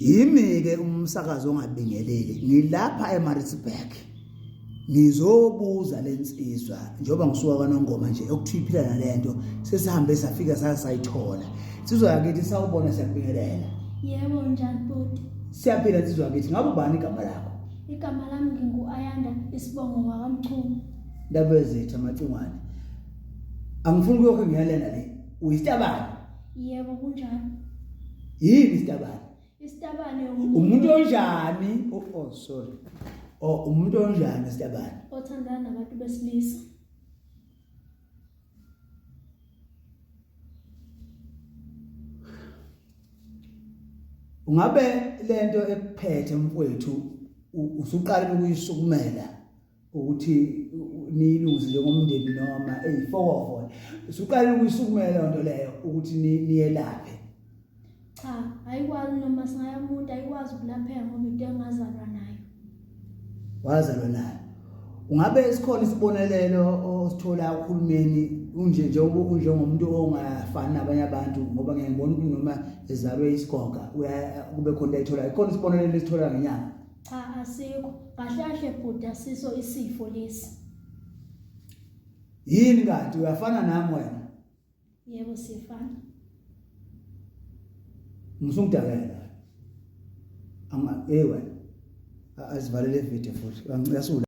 Yimi-ke umsakazi ongabingeleli ngilapha eMaritzburg ngizobuza lensizwa njengoba ngisuka kwaNongoma nje okuthiwa iphila nalento sesihambe safika sasayithola insizwa yakithi sawubona siyakubingelela. Yebo njani bhuti? Siyaphila insizwa yakithi ngabe ubani igama lakho? Igama lami ngingu-Ayanda isibongo ngwakaMchunu. Ndaba ezethu amacingwane. Angifuni kuyokho ngiyalena le. Uyisitabane? Yebo kunjalo. Yini isitabane? Isitabane umuntu onjani? Oh, oh sorry. Oh umuntu onjani isitabane? Othandana nabantu besilisa. Ungabe lento ekuphethe mfowethu usuqala ukuyisukumela ukuthi niyilungise njengomndeni noma eyifokofo usuqala ukuyisukumela leyo nto leyo ukuthi niyelaphe? Cha, ayikwazi noma singaya umuntu ayikwazi ukulapheka ngoba into engazalwa nayo. Wazalwa nayo. Ungabe sikhona isibonelelo osithola uhulumeni unje nje unjengomuntu ongafani nabanye abantu ngoba ngeke ngibone ukuthi noma ezalwe isigoga kube khona into ayitholayo. Khona isibonelelo esithola ngenyanga? Cha asikho. Kahle kahle bhuti asiso isifo lesi. Yini kanti uyafana nami wena? Yebo siyafana. Ngisungidakela. Anga hey wena. Azivalele video futhi. Uyasula.